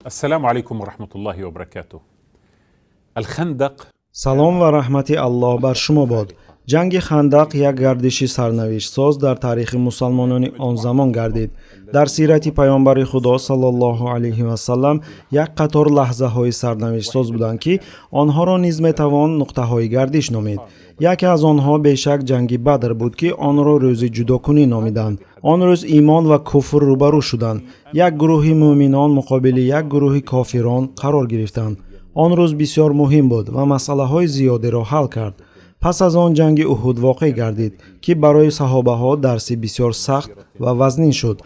السلام عليكم ورحمة الله وبركاته. الخندق Салом ва раҳмати Аллоҳ бар шумо бод. Ҷанги Хандақ як гардиши сарнавиштсоз дар таърихи мусалмонони он замон гардид. Дар сирати паёмбари Худо саллаллоҳу алайҳи васаллам як қатор лаҳзаҳои сарнавиштсоз буданд, ки онҳоро низ метавон нуқтаҳои гардиш номид. Яке аз онҳо бешак ҷанги Бадр буд, ки онро рӯзи ҷудокунӣ номиданд. Он рӯз имон ва куфр рӯбарӯ шуданд. Як гурӯҳи мӯъминон муқобили як гурӯҳи кофирон қарор гирифтанд. Он рӯз бисёр муҳим буд ва масъалаҳои зиёдеро ҳал кард. Пас аз он ҷанги Уҳуд воқеъ гардид, ки барои саҳобаҳо дарси бисёр сахт ва вазнин шуд.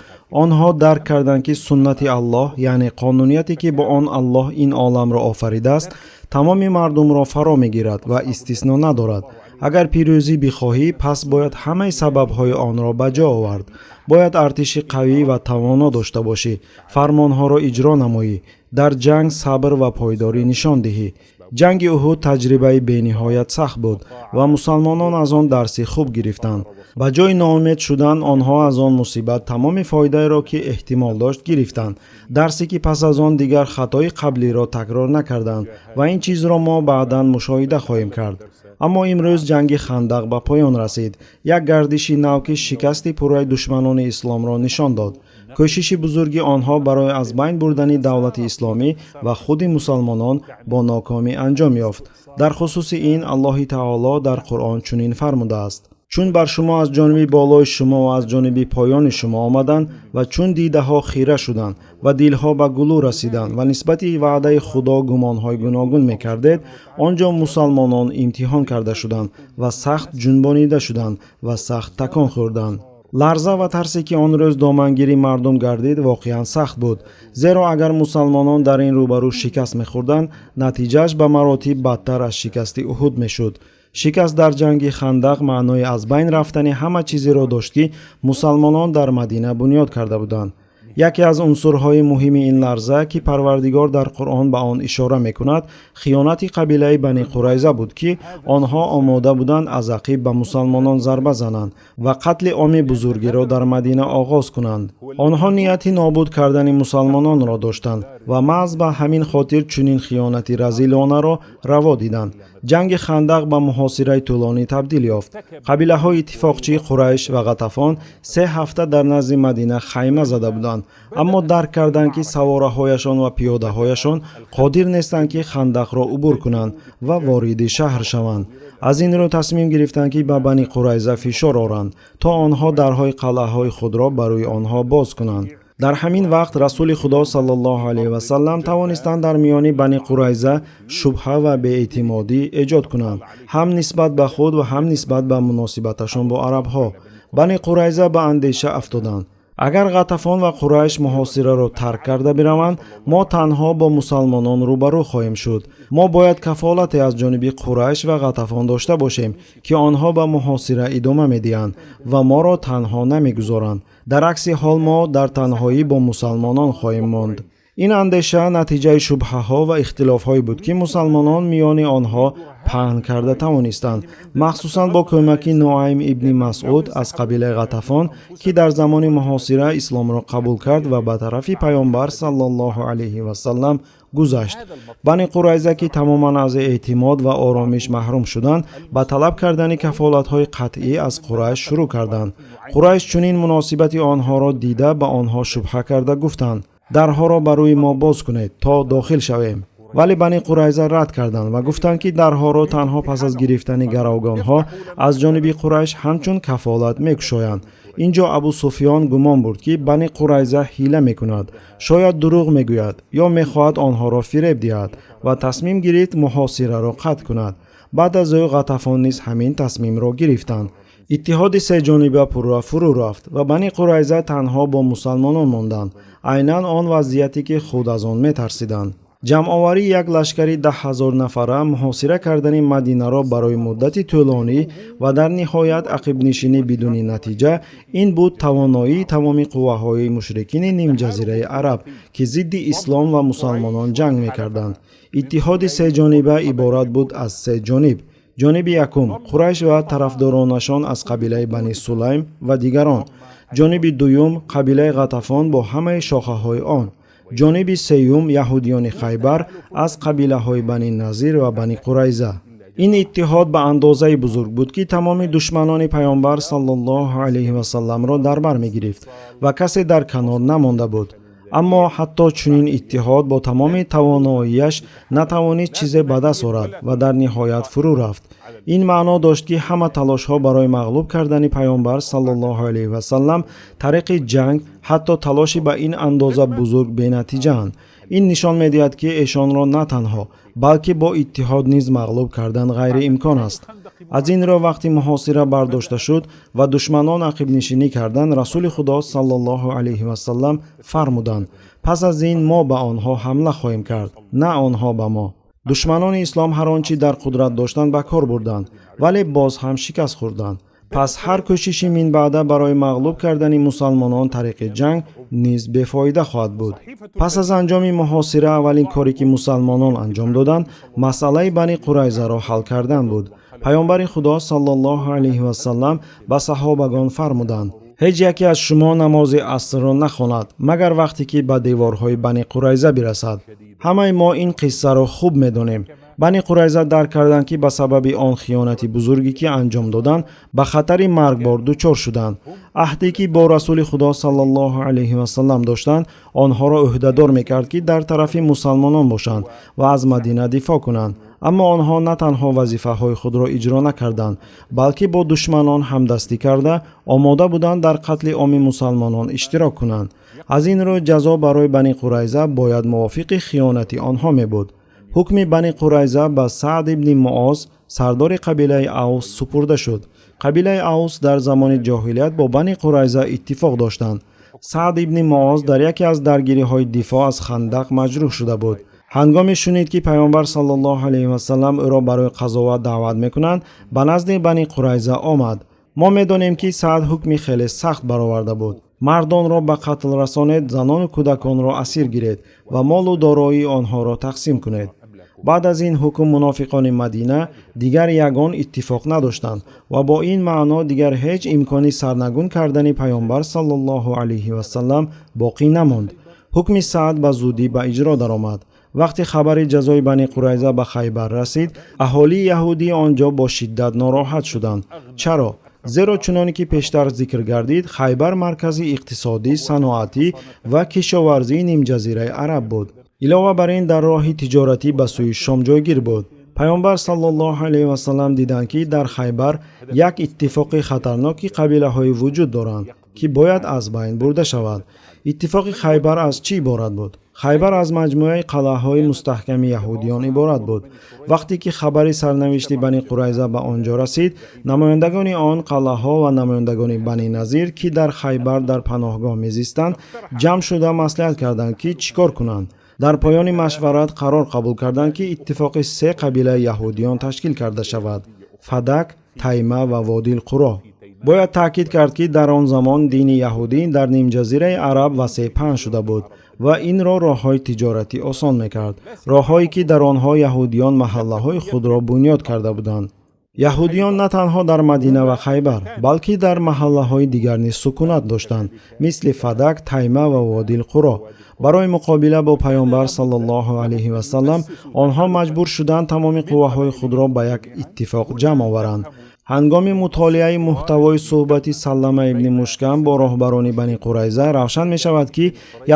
Онҳо дарк карданд, ки суннати Аллоҳ, яъне қонунияте, ки бо он Аллоҳ ин оламро офаридааст, тамоми мардумро фаро мегирад ва истисно надорад. Агар пирӯзӣ бихоҳӣ, пас бояд ҳамаи сабабҳои онро ба ҷо овард. Бояд артиши қавӣ ва тавоно дошта бошӣ, фармонҳоро иҷро намоӣ, дар ҷанг сабр ва пойдорӣ нишон диҳӣ. Ҷанги Уҳуд таҷрибаи бениҳоят сахт буд ва мусалмонон аз он дарси хуб гирифтанд. Ба ҷои ноумед шудан, онҳо аз он мусибат тамоми фоидаеро, ки эҳтимол дошт, гирифтанд. Дарсе, ки пас аз он дигар хатои қаблиро такрор накарданд, ва ин чизро мо баъдан мушоҳида хоҳем кард. Аммо имрӯз ҷанги Хандақ ба поён расид, як гардиши нав, ки шикасти пурраи душманони исломро нишон дод. Кӯшиши бузурги онҳо барои аз байн бурдани давлати исломӣ ва худи мусалмонон бо нокомӣ анҷом ёфт. Дар хусуси ин Аллоҳи таоло дар Қуръон чунин фармудааст: «Чун бар шумо аз ҷониби болои шумо ва аз ҷониби поёни шумо омаданд ва чун дидаҳо хира шуданд ва дилҳо ба гулӯ расиданд ва нисбати ваъдаи Худо гумонҳои гуногун мекардед, он ҷо мусалмонон имтиҳон карда шуданд ва сахт ҷунбонида шуданд ва сахт такон хӯрданд». Ларза ва тарсе, ки он рӯз домангири мардум гардид, воқеан сахт буд, зеро агар мусалмонон дар ин рӯбарӯ шикаст мехӯрданд, натиҷааш ба маротиб бадтар аз шикасти Уҳуд мешуд. Шикаст дар ҷанги Хандақ маънои аз байн рафтани ҳама чизеро дошт, ки мусалмонон дар Мадина бунёд карда буданд. Яке аз унсурҳои муҳими ин ларза, ки Парвардигор дар Қуръон ба он ишора мекунад, хиёнати қабилаи Бани Қурайза буд, ки онҳо омода буданд аз ақиб ба мусалмонон зарба зананд ва қатли оми бузургиро дар Мадина оғоз кунанд. Онҳо нияти нобуд кардани мусалмононро доштанд ва маҳз ба ҳамин хотир чунин хиёнати разилонаро раво диданд. Ҷанги Хандақ ба муҳосираи тӯлонӣ табдил ёфт. Қабилаҳои иттифоқчии Қурайш ва Ғатафон 3 ҳафта дар назди Мадина хайма зада буданд, аммо дарк карданд, ки савораҳояшон ва пиёдаҳояшон қодир нестанд, ки хандақро убур кунанд ва вориди шаҳр шаванд. Аз ин рӯ тасмим гирифтанд, ки ба Бани Қурайза фишор оранд, то онҳо дарҳои қалъаҳои худро ба рӯи онҳо боз кунанд. Дар ҳамин вақт Расули Худо саллаллоҳу алайҳи васаллам тавонистанд дар миёни Бани Қурайза шубҳа ва беэътимодӣ эҷод кунанд, ҳам нисбат ба худ ва ҳам нисбат ба муносибаташон бо арабҳо. Бани Қурайза ба андеша афтоданд: агар Ғатафон ва Қурайш муҳосираро тарк карда бираванд, мо танҳо бо мусалмонон рӯбарӯ хоҳем шуд. Мо бояд кафолате аз ҷониби Қурайш ва Ғатафон дошта бошем, ки онҳо ба муҳосира идома медиҳанд ва моро танҳо намегузоранд. Дар акси ҳол мо дар танҳоӣ бо мусалмонон хоҳем монд. Ин андеша натиҷаи шубҳаҳо ва ихтилофҳое буд, ки мусалмонон миёни онҳо паҳн карда тавонистанд, махсусан бо кӯмаки Нуайм ибни Масъуд аз қабилаи Ғатафон, ки дар замони муҳосира исломро қабул кард ва ба тарафи паёмбар саллаллоҳу алайҳи васаллам гузашт. Бани Қурайза, ки тамоман аз эътимод ва оромиш маҳрум шуданд, ба талаб кардани кафолатҳои қатъӣ аз Қурайш шурӯъ карданд. Қурайш чунин муносибати онҳоро дида, ба онҳо шубҳа карда гуфтанд: «Дарҳоро ба рӯи мо боз кунед, то дохил шавем». Вале Бани Қурайза рад карданд ва гуфтанд, ки дарҳоро танҳо пас аз гирифтани гаравгонҳо аз ҷониби Қурайш ҳамчун кафолат мекушоянд. Ин ҷо Абу Суфён гумон бурд, ки Бани Қурайза ҳила мекунад, шояд дурӯғ мегӯяд ё мехоҳад онҳоро фиреб диҳад, ва тасмим гирифт муҳосираро қатъ кунад. Баъд аз ӯ Ғатафон низ ҳамин тасмимро гирифтанд. Иттиҳоди сеҷониба пурра фурӯ рафт ва Бани Қурайза танҳо бо мусалмонон монданд, айнан он вазъияте, ки худ аз он метарсиданд. Ҷамъоварии як лашкари 10 000 нафара, муҳосира кардани Мадинаро барои муддати тӯлонӣ ва дар ниҳоят ақибнишинӣ бидуни натиҷа — ин буд тавоноии тамоми қувваҳои мушрикини нимҷазираи Араб, ки зидди ислом ва мусалмонон ҷанг мекарданд. Иттиҳоди сеҷониба иборат буд аз се ҷониб. Ҷониби якум — Қурайш ва тарафдоронашон аз қабилаи Бани Сулайм ва дигарон. Ҷониби дуюм — қабилаи Ғатафон бо ҳамаи шохаҳои он. Ҷониби сеюм яҳудиёни Хайбар аз қабилаҳои Бани Назир ва Бани Қурайза. Ин иттиҳод ба андозаи бузург буд, ки тамоми душманони Пайғамбар саллаллоҳу алайҳи васалламро дар бар мегирифт ва касе дар канор намонда буд. Аммо ҳатто чунин иттиҳод бо тамоми тавоноияш натавонист чизе ба даст орад ва дар ниҳоят фурӯ рафт. Ин маъно дошт, ки ҳама талошҳо барои мағлуб кардани Пайғамбар саллаллоҳу алайҳи васаллам тариқи ҷанг, ҳатто талоши ба ин андоза бузург бенатиҷаанд. Ин нишон медиҳад, ки эшонро на танҳо, балки бо иттиҳод низ мағлуб кардан ғайриимкон аст. Аз ин рӯ вақти муҳосира бардошта шуд ва душманон ақибнишинӣ карданд, Расули Худо саллаллоҳу алайҳи васаллам фармуданд: пас аз ин мо ба онҳо ҳамла хоҳем кард, на онҳо ба мо. Душманони ислом ҳар он чӣ дар қудрат доштанд ба кор бурданд, вале боз ҳам шикаст хӯрданд. Пас ҳар кӯшиши минбаъда барои мағлуб кардани мусалмонон тариқи ҷанг низ бефоида хоҳад буд. Пас аз анҷоми муҳосира аввалин коре ки мусалмонон анҷом доданд, масъалаи Бани Қурайзаро ҳал кардан буд. Пайғамбари Худо саллаллоҳу алайҳи васаллам ба саҳобагон фармуданд: ҳеҷ яке аз шумо намози асрро нахонад, магар вақте ки ба деворҳои Бани Қурайза бирасад. Ҳамаи мо ин қиссаро хуб медонем. Бани Қурайза дарк карданд, ки ба сабаби он хиёнати бузурге ки анҷом доданд, ба хатари маргбор дучор шуданд. Аҳде ки бо Расули Худо саллаллоҳу алайҳи васаллам доштанд, онҳоро ӯҳдадор мекард, ки дар тарафи мусалмонон бошанд ва аз Мадина дифоъ кунанд. Аммо онҳо на танҳо вазифаҳои худро иҷро накарданд, балки бо душманон ҳамдастӣ карда омода буданд дар қатли оми мусалмонон иштирок кунанд. Аз ин рӯ ҷазо барои Бани Қурайза бояд мувофиқи хиёнати онҳо мебуд. Ҳукми Бани Қурайза ба Саъд ибни Муоз, сардори қабилаи Аус, супурда шуд. Қабилаи Аус дар замони ҷоҳилият бо Бани Қурайза иттифоқ доштанд. Саъд ибни Муоз дар яке аз даргириҳои дифоъ аз Хандақ маҷрӯҳ шуда буд. Ҳангоме шунид, ки Пайғамбар саллаллоҳу алайҳи васаллам ӯро барои қазоват даъват мекунанд, ба назди Бани Қурайза омад. Мо медонем, ки Саъд ҳукми хеле сахт бароварда буд. Мардонро ба қатл расонед, занону кӯдаконро асир гиред ва молу дороии онҳоро тақсим кунед. Баъд аз ин ҳукм мунофиқони Мадина дигар ягон иттифоқ надоштанд ва бо ин маъно дигар ҳеҷ имкони сарнагун кардани Пайғамбар саллаллоҳу алайҳи васаллам боқӣ намонд. Ҳукми Саъд ба зудӣ ба иҷро даромад. Вақти хабари ҷазои Бани Қурайза ба Хайбар расид, аҳолии яҳудии он ҷо бо шиддат нороҳат шуданд. Чаро? Зеро чуноне ки пештар зикр гардид, Хайбар маркази иқтисодӣ, саноатӣ ва кишоварзии нимҷазираи Араб буд. Илова бар ин, дар роҳи тиҷоратӣ ба сӯи Шом ҷойгир буд. Пайғамбар саллаллоҳу алайҳи васаллам диданд, ки дар Хайбар як иттифоқи хатарноки қабилаҳое вуҷуд доранд, ки бояд аз байн бурда шавад. Иттифоқи Хайбар аз чӣ иборат буд? Хайбар аз маҷмӯаи қалъаҳои мустаҳками яҳудиён иборат буд. Вақте ки хабари сарнавишти Бани Қурайза ба он ҷо расид, намояндагони он қалъаҳо ва намояндагони Бани Назир, ки дар Хайбар дар паноҳгоҳ мезистанд, ҷамъ шуда маслиҳат карданд, ки чӣ кор кунанд. Дар поёни машварат қарор қабул карданд, ки иттифоқи се қабилаи яҳудиён ташкил карда шавад: Фадак, Тайма ва Водил Қуро. Бояд таъкид кард, ки дар он замон дини яҳудӣ дар нимҷазираи Араб васеъ паҳн шуда буд ва инро роҳҳои тиҷоратӣ осон мекард, роҳҳое ки дар онҳо яҳудиён маҳаллаҳои худро бунёд карда буданд. Яҳудиён на танҳо дар Мадина ва Хайбар, балки дар маҳаллаҳои дигар низ сукунат доштанд, мисли Фадак, Тайма ва Водил Қуро. Барои муқобила бо Пайғамбар саллаллоҳу алайҳи васаллам онҳо маҷбур шуданд тамоми қувваҳои худро ба як иттифоқ ҷамъ оваранд. Ҳангоми мутолиаи муҳтавои суҳбати Саллама ибни Мушкам бо роҳбарони Бани Қурайза равшан мешавад, ки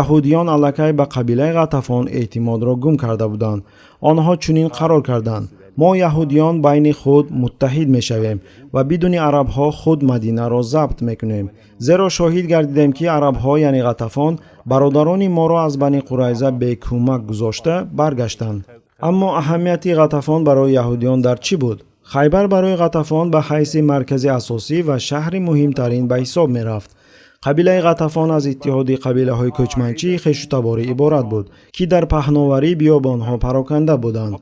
яҳудиён аллакай ба қабилаи Ғатафон эътимодро гум карда буданд. Онҳо чунин қарор карданд: мо яҳудиён байни худ муттаҳид мешавем ва бидуни арабҳо худ Мадинаро забт мекунем, зеро шоҳид гардидем, ки арабҳо, яъне Ғатафон, бародарони моро аз Бани Қурайза бекӯмак гузошта баргаштанд. Аммо аҳамияти Ғатафон барои яҳудиён дар чӣ буд? Хайбар барои Ғатафон ба ҳайси маркази асосӣ ва шаҳри муҳимтарин ба ҳисоб мерафт. Қабилаи Ғатафон аз иттиҳоди қабилаҳои кӯчманчии хешутаборӣ иборат буд, ки дар паҳноварии биёбонҳо пароканда буданд.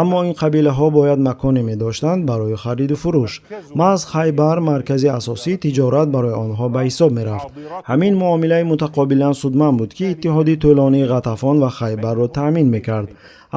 Аммо ин қабилаҳо бояд маконе медоштанд барои хариду фурӯш. Маҳз Хайбар маркази асосии тиҷорат барои онҳо ба ҳисоб мерафт. Ҳамин муомилаи мутақобилан судманд буд, ки иттиҳоди тӯлонии Ғатафон ва Хайбарро таъмин мекард.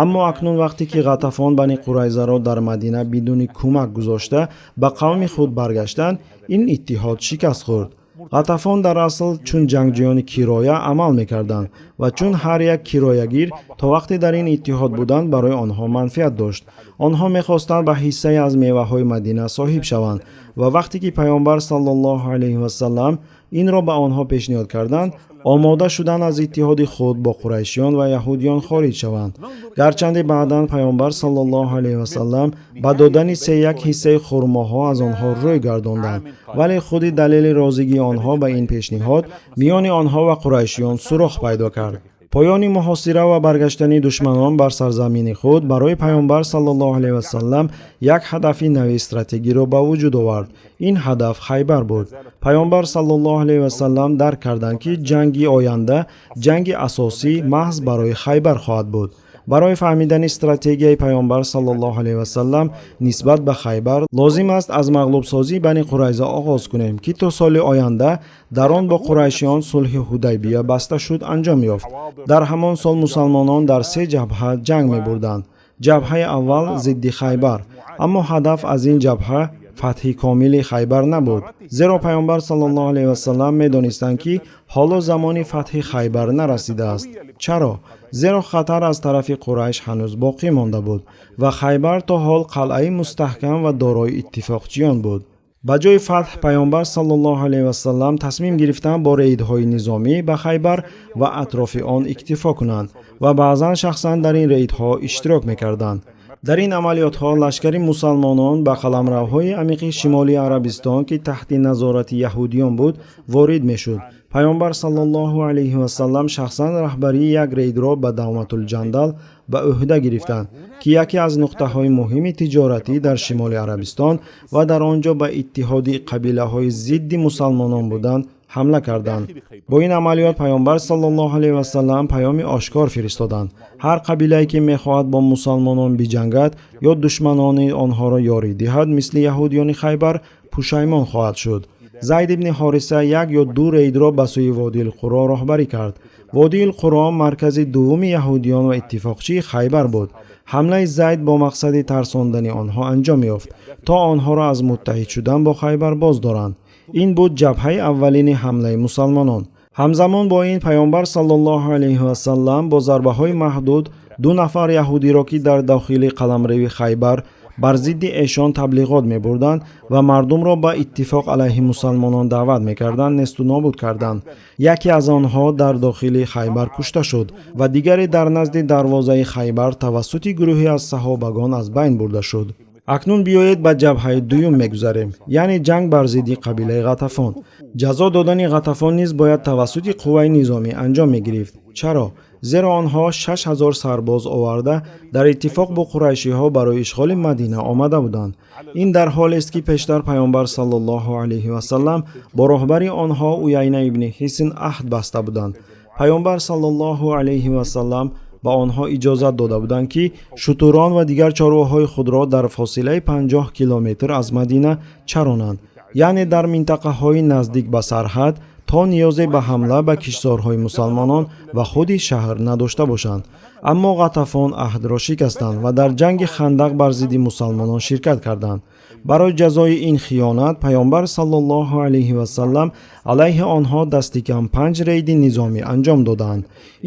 Аммо акнун вақте ки Ғатафон Бани Қурайзаро дар Мадина бидуни кӯмак гузошта ба қавми худ баргаштанд, ин иттиҳод шикаст хӯрд. Ғатафон дар асл чун ҷангҷӯёни кироя амал мекарданд ва чун ҳар як кироягир то вақте дар ин иттиҳод буданд, барои онҳо манфиат дошт. Онҳо мехостанд ба ҳиссае аз меваҳои Мадина соҳиб шаванд ва вақте ки Пайғамбар саллаллоҳу алайҳи васаллам инро ба онҳо пешниҳод карданд, омода шуданд аз иттиҳоди худ бо қурайшиён ва яҳудиён хориҷ шаванд. Гарчанде баъдан Пайғамбар саллаллоҳу алайҳи васаллам ба додани сеяк ҳиссаи хурмоҳо аз онҳо рӯй гардонданд, вале худи далели розигии онҳо ба ин пешниҳод миёни онҳо ва қурайшиён сурох пайдо кард. Поёни муҳосира ва баргаштани душманон бар сарзамини худ барои Пайғамбар саллаллоҳу алайҳи васаллам як ҳадафи нави стратегиро ба вуҷуд овард. Ин ҳадаф Хайбар буд. Пайғамбар саллаллоҳу алайҳи васаллам дарк карданд, ки ҷанги оянда, ҷанги асосӣ маҳз барои Хайбар хоҳад буд. Барои фаҳмидани стратегияи Пайғамбар саллаллоҳу алайҳи васаллам нисбат ба Хайбар лозим аст аз мағлубсозии Бани Қурайза оғоз кунем, ки то соли оянда дар он бо қурайшиён сулҳи Ҳудайбия баста шуд анҷом ёфт. Дар ҳамон сол мусалмонон дар се ҷабҳа ҷанг мебурданд. Ҷабҳаи аввал зидди Хайбар, аммо ҳадаф аз ин ҷабҳа фатҳи комили Хайбар набуд, зеро Пайғамбар саллаллоҳу алайҳи васаллам медонистанд, ки ҳоло замони фатҳи Хайбар нарасидааст. Чаро? Зеро хатар аз тарафи Қурайш ҳанӯз боқӣ монда буд ва Хайбар то ҳол қалъаи мустаҳкам ва дорои иттифоқчиён буд. Ба ҷои фатҳ Пайғамбар саллаллоҳу алайҳи васаллам тасмим гирифтанд бо рейдҳои низомӣ ба Хайбар ва атрофи он иктифо кунанд ва баъзан шахсан дар ин рейдҳо иштирок мекарданд. Дар ин амалиётҳо лашкари мусалмонон ба қаламравҳои амиқи шимолии Арабистон, ки таҳти назорати яҳудиён буд, ворид мешуд. Пайғамбар саллаллоҳу алайҳи васаллам шахсан раҳбарии як рейдро ба Давматулҷандал ба ӯҳда гирифтанд, ки яке аз нуқтаҳои муҳими тиҷоратӣ дар шимоли Арабистон ва дар он ҷо ба иттиҳоди қабилаҳои зидди мусалмонон буданд ҳамла карданд. Бо ин амалиёт Пайғамбар саллаллоҳу алайҳи васаллам паёми ошкор фиристоданд. Ҳар қабилае ки мехоҳад бо мусалмонон биҷангад ё душманони онҳоро ёрӣ диҳад, мисли яҳудиёни Хайбар пушаймон хоҳад шуд. Зайд ибни Ҳориса як ё ду рейдро ба сӯи Водиил-Қуро роҳбарӣ кард. Водиил-Қуро маркази дуввуми яҳудиён ва иттифоқчии Хайбар буд. Ҳамлаи Зайд бо мақсади тарсондани онҳо анҷом ёфт, то онҳоро аз муттаҳид шудан бо Хайбар боз доранд. Ин буд ҷабҳаи аввалини ҳамлаи мусалмонон. Ҳамзамон бо ин Пайғамбар саллаллоҳу алайҳи васаллам бо зарбаҳои маҳдуд ду нафар яҳудиро, ки дар дохили қаламрави Хайбар бар зидди эшон таблиғот мебурданд ва мардумро ба иттифоқ алайҳи мусалмонон даъват мекарданд, несту нобуд карданд. Яке аз онҳо дар дохили Хайбар кушта шуд ва дигаре дар назди дарвозаи Хайбар тавассути гурӯҳе аз саҳобагон аз байн бурда шуд. Акнун биёед ба ҷабҳаи дуюм мегузарем, яъне ҷанг бар зидди қабилаи Ғатафон. Ҷазо додани Ғатафон низ бояд тавассути қувваи низомӣ анҷом мегирифт. Чаро? Зеро онҳо 6000 сарбоз оварда дар иттифоқ бо қурайшиҳо барои ишғоли Мадина омада буданд. Ин дар ҳолест, ки пештар Пайғамбар саллаллоҳу алайҳи васаллам бо роҳбари онҳо Уяйна ибни Ҳисн аҳд баста буданд. Пайғамбар саллаллоҳу алайҳи васаллам ба онҳо иҷозат дода буданд, ки шутурон ва дигар чорвоҳои худро дар фосилаи 50 километр аз Мадина чаронанд, яъне дар минтақаҳои наздик ба сарҳад, то ниёзе ба ҳамла ба киштзорҳои мусалмонон ва худи шаҳр надошта бошанд. Аммо Ғатафон аҳдро шикастанд ва дар ҷанги Хандақ бар зидди мусалмонон ширкат карданд. Барои ҷазои ин хиёнат Пайғамбар саллаллоҳу алайҳи васаллам алайҳи онҳо дасти кам 5 рейди низомӣ анҷом доданд.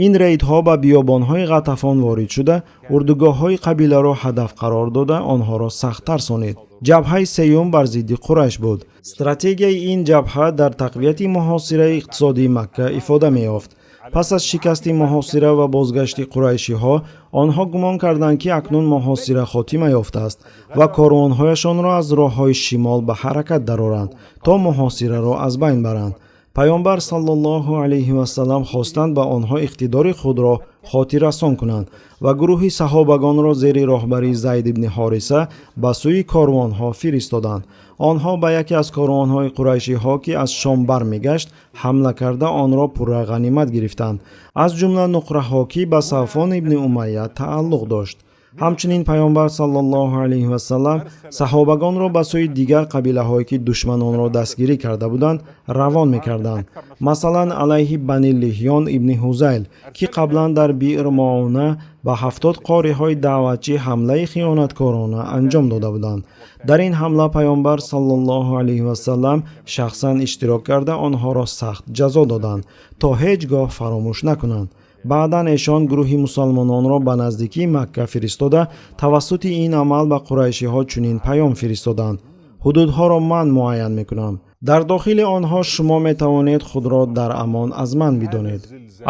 Ин рейдҳо ба биёбонҳои Ғатафон ворид шуда, урдугоҳҳои қабиларо ҳадаф қарор дода, онҳоро сахт тарсонид. Ҷабҳаи сеюм бар зидди Қурайш буд. Стратегияи ин ҷабҳа дар тақвияти муҳосираи иқтисодии Макка ифода меёфт. Пас аз шикасти муҳосира ва бозгашти қурайшиҳо онҳо гумон карданд, ки акнун муҳосира хотима ёфтааст ва корвонҳояшонро аз роҳҳои шимол ба ҳаракат дароранд, то муҳосираро аз байн баранд. Пайғамбар саллаллоҳу алайҳи васаллам хостанд ба онҳо иқтидори худро хотиррасон кунанд ва гурӯҳи саҳобагонро зери роҳбарии Зайд ибни Ҳориса ба сӯи корвонҳо фиристоданд. Онҳо ба яке аз корвонҳои қурайшиҳо, ки аз Шом бармегашт, ҳамла карда онро пурра ғанимат гирифтанд, аз ҷумла нуқраҳо, ки ба Сафвон ибни Умайя тааллуқ дошт. Ҳамчунин Паёмбар саллаллоҳу алайҳи васаллам саҳобагонро ба сӯи дигар қабилаҳое, ки душманонро дастгирӣ карда буданд, равон мекарданд. Масалан, алайҳи Бани Лиҳён ибни Ҳузайл, ки қаблан дар Биър Моуна ба 70 қориҳои даъватчӣ ҳамлаи хиёнаткорона анҷом дода буданд. Дар ин ҳамла Паёмбар саллаллоҳу алайҳи васаллам шахсан иштирок карда, онҳоро сахт ҷазо доданд, то ҳеҷ гоҳ фаромӯш накунанд. Баъдан эшон гурӯҳи мусалмононро ба наздикии Макка фиристода, тавассути ин амал ба қурайшиҳо чунин паём фиристоданд: ҳудудҳоро ман муайян мекунам, дар дохили онҳо шумо метавонед худро дар амон аз ман бидонед.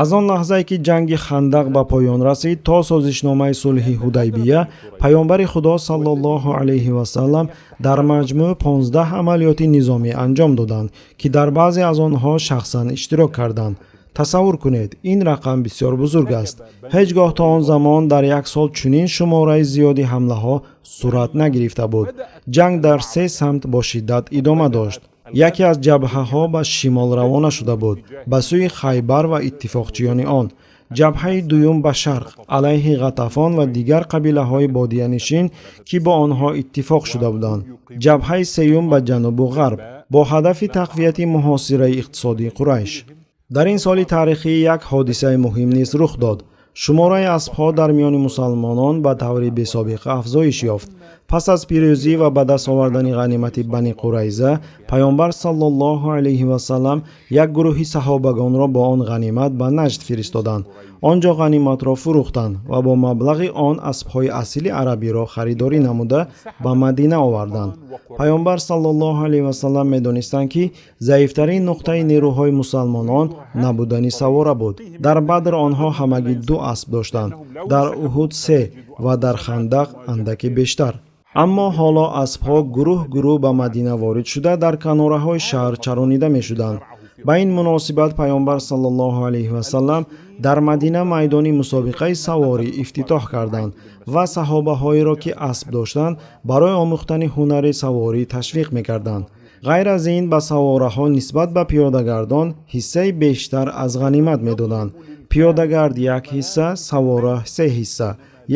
Аз он лаҳзае, ки ҷанги Хандақ ба поён расид, то созишномаи сулҳи Ҳудайбия, Паёмбари Худо саллаллоҳу алайҳи васаллам дар маҷмӯъ 15 амалиёти низомӣ анҷом доданд, ки дар баъзе аз онҳо шахсан иштирок карданд. Тасаввур кунед, ин рақам бисёр бузург аст. Ҳеҷ гоҳ то он замон дар як сол чунин шумораи зиёди ҳамлаҳо сурат нагирифта буд. Ҷанг дар се самт бо шиддат идома дошт. Яке аз ҷабҳаҳо ба шимол равона шуда буд, ба сӯи Хайбар ва иттифоқчиёни он. Ҷабҳаи дуюм ба шарқ, алайҳи ғатафон ва дигар қабилаҳои бодиянишин, ки бо онҳо иттифоқ шуда буданд. Ҷабҳаи сеюм ба ҷанубу ғарб, бо ҳадафи тақвияти муҳосираи иқтисодии Қурайш. Дар ин соли таърихӣ як ҳодисаи муҳим низ рух дод. Шумораи аспҳо дар миёни мусалмонон ба таври бесобиқа афзоиш ёфт. Пас аз пирӯзӣ ва ба даст овардани ғанимати Бани Қурайза, Паёмбар саллаллоҳу алайҳи васаллам як гурӯҳи саҳобагонро бо он ғанимат ба Наҷд фиристоданд. Он ҷо ғаниматро фурӯхтанд ва бо маблағи он аспҳои асили арабиро харидорӣ намуда, ба Мадина оварданд. Паёмбар саллаллоҳу алайҳи васаллам медонистанд, ки заифтарин нуқтаи нерӯҳои мусалмонон набудани савора буд. Дар Бадр онҳо ҳамагӣ ду асп доштанд, дар Уҳуд се ва дар Хандақ андаке бештар. Аммо ҳоло аспҳо гурӯҳ гурӯҳ ба Мадина ворид шуда, дар канораҳои шаҳр чаронида мешуданд. Ба ин муносибат Паёмбар саллаллоҳу алайҳи васаллам дар Мадина майдони мусобиқаи саворӣ ифтитоҳ карданд ва саҳобаҳоеро, ки асп доштанд, барои омӯхтани ҳунари саворӣ ташвиқ мекарданд. Ғайр аз ин, ба савораҳо нисбат ба пиёдагардон ҳиссаи бештар аз ғанимат медоданд. Пиёдагард як ҳисса, савора се ҳисса,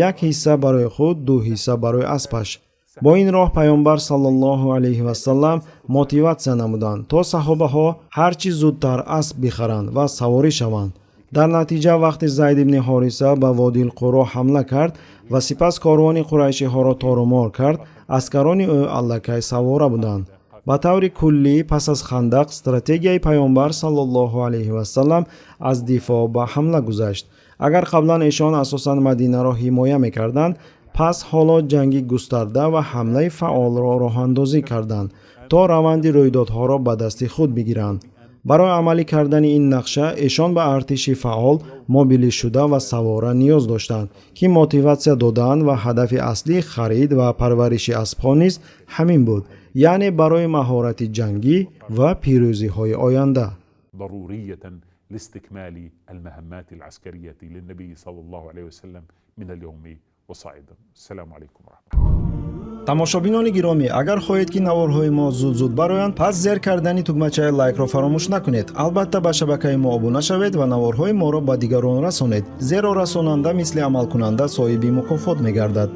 як ҳисса барои худ, ду ҳисса барои аспаш. Бо ин роҳ Паёмбар саллаллоҳу алайҳи васаллам мотиватсия намуданд, то саҳобаҳо ҳар чӣ зудтар асп бихаранд ва саворӣ шаванд. Дар натиҷа, вақте Зайд ибни Ҳориса ба Водилқуро ҳамла кард ва сипас корвони қурайшиҳоро торумор кард, аскарони ӯ аллакай савора буданд. Ба таври куллӣ, пас аз Хандақ стратегияи Паёмбар саллаллоҳу алайҳи васаллам аз дифоъ ба ҳамла гузашт. Агар қаблан эшон асосан Мадинаро ҳимоя мекарданд, пас ҳоло ҷанги густарда ва ҳамлаи фаъолро роҳандозӣ карданд, то раванди рӯйдодҳоро ба дасти худ бигиранд. Барои амалӣ кардани ин нақша эшон ба артиши фаъол, мобилизшуда ва савора ниёз доштанд, ки мотиватсия додан ва ҳадафи аслии харид ва парвариши аспҳо низ ҳамин буд, яъне барои маҳорати ҷангӣ ва пирӯзиҳои оянда. ضرورية لاستكمال المهمات العسكرية للنبي صلى الله عليه وسلم من اليوم وصاعدا. السلام عليكم ورحمة الله. Тамошобинони гиромӣ, агар хоҳед, ки наворҳои мо зуд-зуд бароянд, пас зер кардани тугмачаи лайкро фаромӯш накунед. Албатта, ба шабакаи мо обуна шавед ва наворҳои моро ба дигарон расонед, зеро расонанда мисли амалкунанда соҳиби мукофот мегардад.